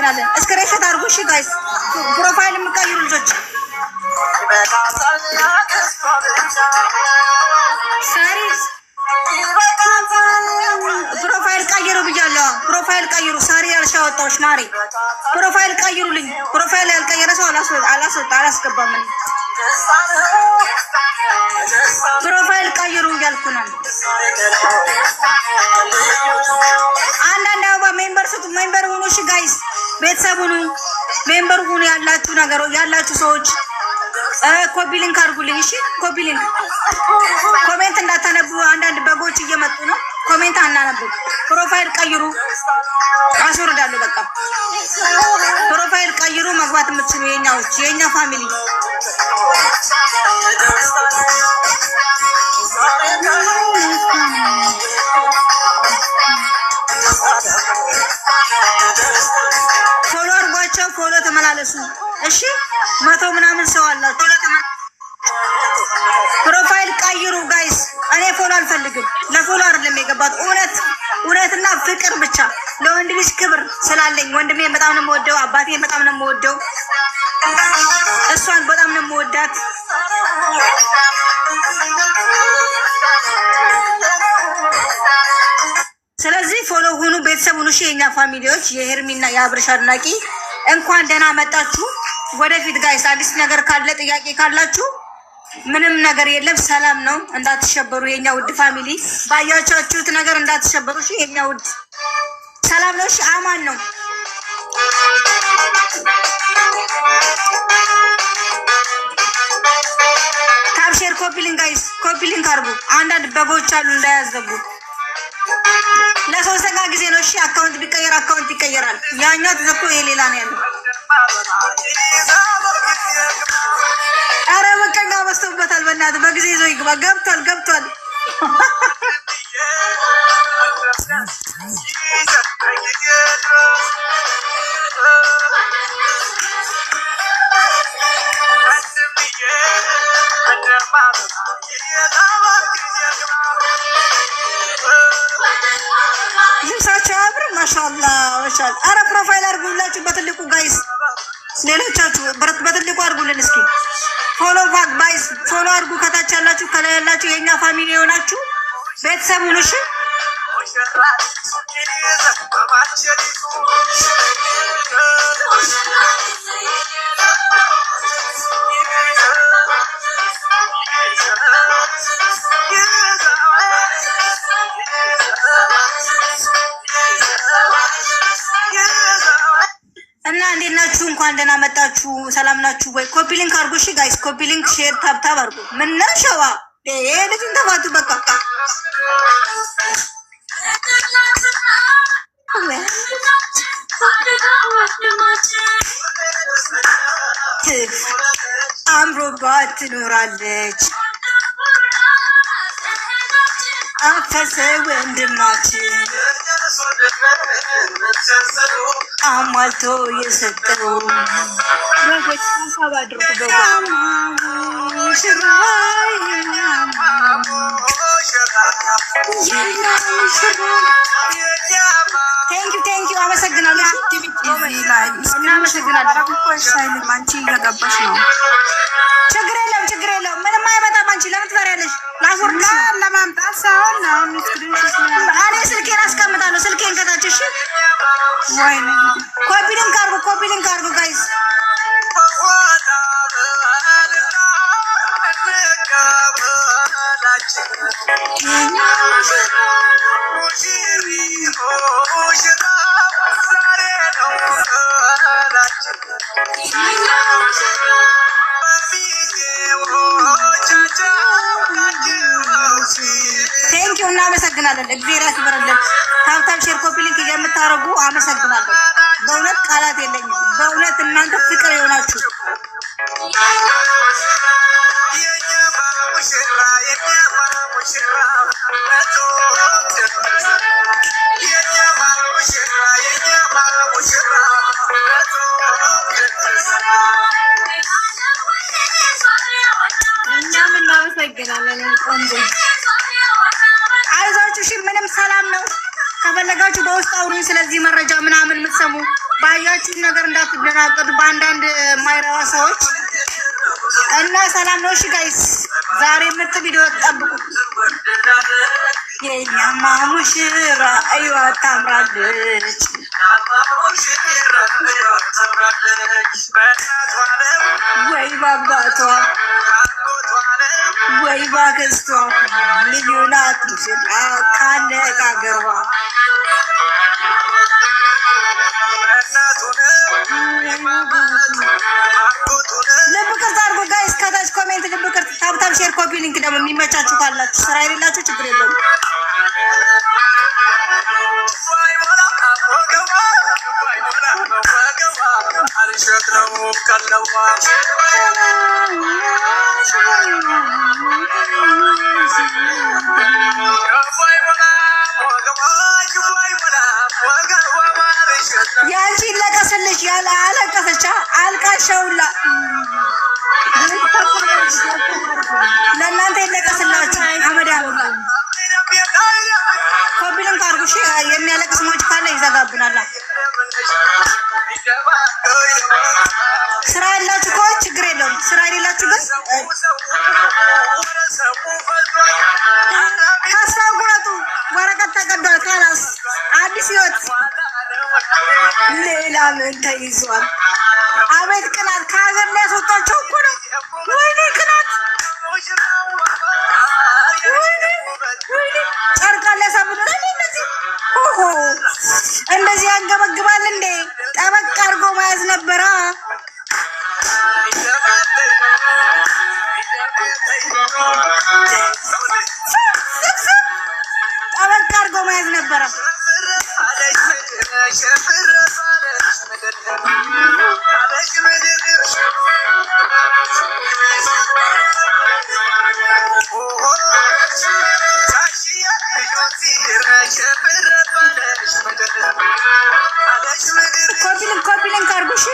እናመሰግናለን። Screenshot አድርጉ እሺ guys፣ profile የምቀይሩ ልጆች ሳሪ profile ቀይሩ ብያለሁ። Profile ቀይሩ። ሳሪ ያልሻ ወጣዎች ማሪ profile ቀይሩልኝ። Profile ያልቀየረ ሰው አላስወጣ አላስገባም። እኔ profile ቀይሩ እያልኩ ነው። አንዳንድ አበባ member ስጡ። Member ሁኑ። እሺ guys ቤተሰብ ሁኑ። Member ሁኑ። ያላችሁ ነገር ያላችሁ ሰዎች copy link አድርጉልኝ። እሺ copy link፣ comment እንዳታነቡ። አንዳንድ በጎች እየመጡ ነው። Comment አናነቡ። Profile ቀይሩ። አስወርዳለሁ። በቃ profile ቀይሩ። መግባት የምትችሉ የኛዎች የኛ family Follow አድርጓቸው። Follow ተመላለሱ። እሺ 100 ምናምን ሰው አላችሁ። Profile ቀይሩ guys። እኔ follow አልፈልግም። ለ follow አይደለም የገባት እውነት እውነትና ፍቅር ብቻ ለወንድ ልጅ ክብር ስላለኝ ወንድሜን በጣም ነው የምወደው። አባቴን በጣም ነው የምወደው። እሷን በጣም ነው የምወዳት። ስለዚህ follow ሁኑ፣ ቤተሰብ ሁኑ። እሺ የኛ family ዎች፣ የሄርሚና የአብርሽ አድናቂ እንኳን ደህና መጣችሁ። ወደፊት guys አዲስ ነገር ካለ ጥያቄ ካላችሁ ምንም ነገር የለም፣ ሰላም ነው። እንዳትሸበሩ የኛ ውድ family፣ ባያችሁት ነገር እንዳትሸበሩ። እሺ የኛ ውድ ሰላም ነው። እሺ አማን ነው። Tap share copy link guys፣ copy link አድርጉ። አንዳንድ በጎች አሉ እንዳያዘጉ። ለሶስተኛ ጊዜ ነው። እሺ account ቢቀየር account ይቀየራል። ያኛው ተዘግቶ ይሄ ሌላ ነው ያለው። አረ በቀኛ በዝቶበታል። በእናትህ በጊዜ ይዞ ይግባ። ገብቷል ገብቷል። ልብሳቸው አያምርም? ማሻላ ማሻላ። አረ profile አድርጉላችሁ በትልቁ guys፣ ሌሎቻችሁ በትልቁ አድርጉልን እስኪ። Follow back guys፣ follow አድርጉ። ከታች ያላችሁ ከላይ ያላችሁ የእኛ family የሆናችሁ ቤተሰብ ሁኑ። እሺ እና እንዴት ናችሁ? እንኳን ደህና መጣችሁ። ሰላም ናችሁ ወይ? Copy link አድርጉ። እሺ guys፣ copy link፣ share፣ tap tap አድርጉ። ምን ነው ሸዋ ይሄ ልጁን ተፋቱ በቃ። አምሮባት ትኖራለች። አፈሰ ወንድማችን አሟልቶ የሰጠው በጎች ሀሳብ አድርጉ። በጎች Thank you thank you፣ አመሰግናለሁ። እናመሰግናለን። አንቺ እየገባሽ ነው። ችግር የለውም ችግር የለውም። ምንም አይመጣም። አንቺ ለምን ትፈሪያለሽ? ላስወርድሽ ነው። ለማምጣት ሳይሆን አሁን screenshot እኔ ስልኬን አስቀምጣለሁ። ስልኬን ከታች እሺ። ወይኔ Copy link አድርጉ፣ copy link አድርጉ guys። Thank you እናመሰግናለን። እግዚአብሔር ያክብርልን። Tap tap share copy link የምታደርጉ አመሰግናለሁ። በእውነት ቃላት የለኝም። በእውነት እናንተ ፍቅር የሆናችሁ እኛም እናመሰግናለን። ቆንጆ አይዟችሁ። እሺ ምንም ሰላም ነው። ከፈለጋችሁ በውስጥ አውሩኝ ስለዚህ መረጃ ምናምን የምትሰሙ። ባያችሁት ነገር እንዳትደናገጡ በአንዳንድ የማይረባ ሰዎች እና ሰላም ነው። እሺ guys፣ ዛሬ ምርጥ ቪዲዮ ጠብቁ። የኛማ ሙሽራ እዩዋ ታምራለች። ወይ ባባቷ ወይ ባክስቷ ልዩ ናት ሙሽራ ካነጋገሯ። ልብ ቅርጽ አድርጎ guys፣ ከታች comment ልብ ቅርጽ፣ tap tap፣ share፣ copy link ደግሞ የሚመቻችሁ ካላችሁ፣ ስራ የሌላችሁ ችግር የለውም። ያንቺ ይለቀስልሽ ያለ አለቀሰች አልቃሻውላ ለእናንተ ይለቀስላችሁ። አመዳ copy link አድርጉ። እሺ የሚያለቅስ ሞጅ ካለ ይዘጋብናል። ስራ ያላችሁ ከሆነ ችግር የለውም። ስራ የሌላችሁ ግን ተስፋ ቁረጡ። ወረቀት ተቀዷል። خلاص አዲስ ህይወት ሌላ ምን ተይዟል? አቤት ቅናት! ከሀገር ሊያስወጣቸው እኮ ነው። ወይኔ ቅናት! ወይኔ ወይኔ! ጨርቃ ሊያሳብዱ ነው እነዚህ። ኦሆ እንደዚህ ያንገበግባል እንዴ! ጠበቅ አድርጎ መያዝ ነበራ። ጠበቅ አድርጎ መያዝ ነበረ። copy link copy link አድርጉ እሺ።